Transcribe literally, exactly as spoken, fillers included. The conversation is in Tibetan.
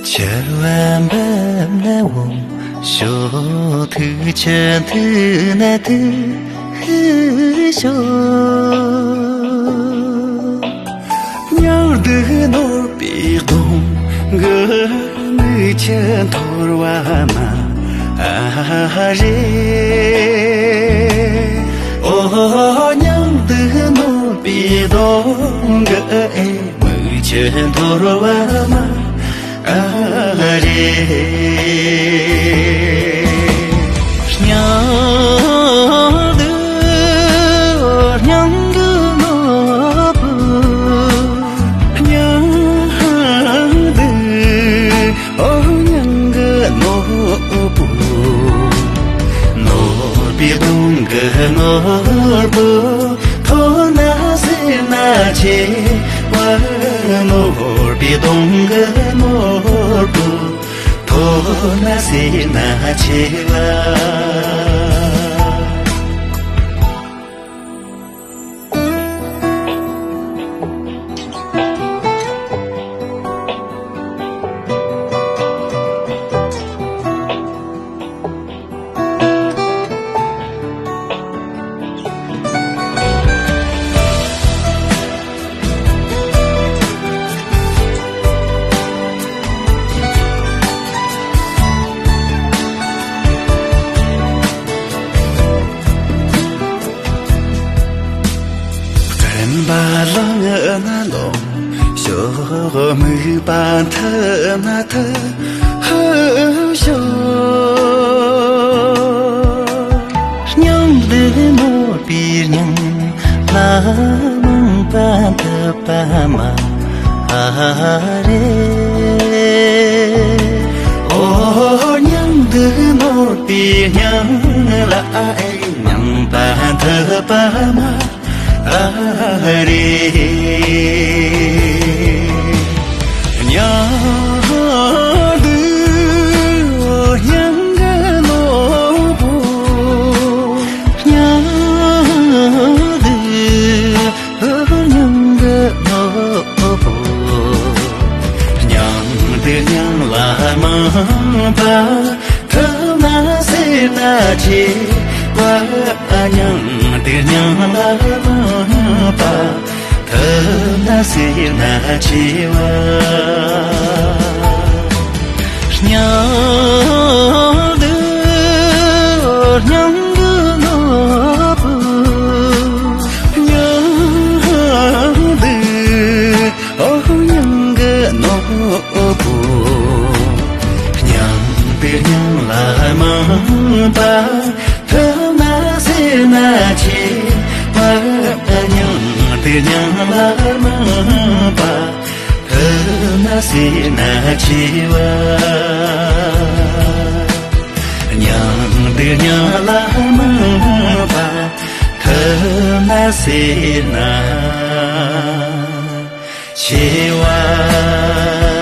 ཆར་བ་འབབ་ན་འོང་ཤོག་ཐིགས་ཆུ་འཐུལ་ན་ཐིགས་ཤོག་ཉལ་དུ་ནོར་པའི་གདོང་གི་མིག་ཆུ་འཐོར་བ་མ་རེད། ཨོ་ཉལ་དུ་ནོར་པའི་གདོང་གི་མིག་ཆུ་འཐོར་བ་མ་རེད། སྙིང་དུ་སྙིང་གི་ནོར་བུ། སྙིང་དུ་ཨོ་སྙིང་གི་ནོར་བུ། ནོར་བུའི་གདོང་གི་ནོར་བུ། ཐོབ་ན་ཟེར་ན་ཆེ་བ། ནོར་བུའི་གདོང་གི་ནོར་བུ། ཐོབ་ན་ཟེར་ན་ཆེ་བ། དྲན་པ་ལངས་ན་ལོངས་ཤོག་དམིགས་པ་མཐུད་ན་མཐུད་ཤོག་སྙིང་འདི་ནོར་བུའི་སྙིང་ལ་མང་པ་འཐུབ་པ་མ་རེད། ཨོ་སྙིང་འདི་ནོར་བུའི་སྙིང་ལ་མང་པ་འཐུབ་པ་མ་རེད། སྙིང་འདི་སྙིང་གི་ནོར་བུ། སྙིང་འདི་སྙིང་གི་ནོར་བུ། སྙིང་འདི་སྙིང་ལ་མང་པ། ཐུབ་ན་ཟེར་ན་ཆེ་བ། སྙིང་འདི་སྙིང་ལ་མང་པ། ཐུབ་ན་ཟེར་ན་ཆེ་བ། སྙིང་འདི་སྙིང་གི་ནོར་བུ། སྙིང་འདི་ཨོ་སྙིང་གི་ནོར་བུ། སྙིང་འདི་སྙིང་ལ་མང་པ། ཐུབ་ན་ཟེར་ན་ཆེ་བ། སྙིང་འདི་སྙིང་ལ་མང་པ། ཐུབ་ན་ཟེར་ན་ཆེ་བ། སྙིང་འདི་སྙིང་ལ་མང་པ། ཐུབ་ན་ཟེར་ན་ཆེ་བ།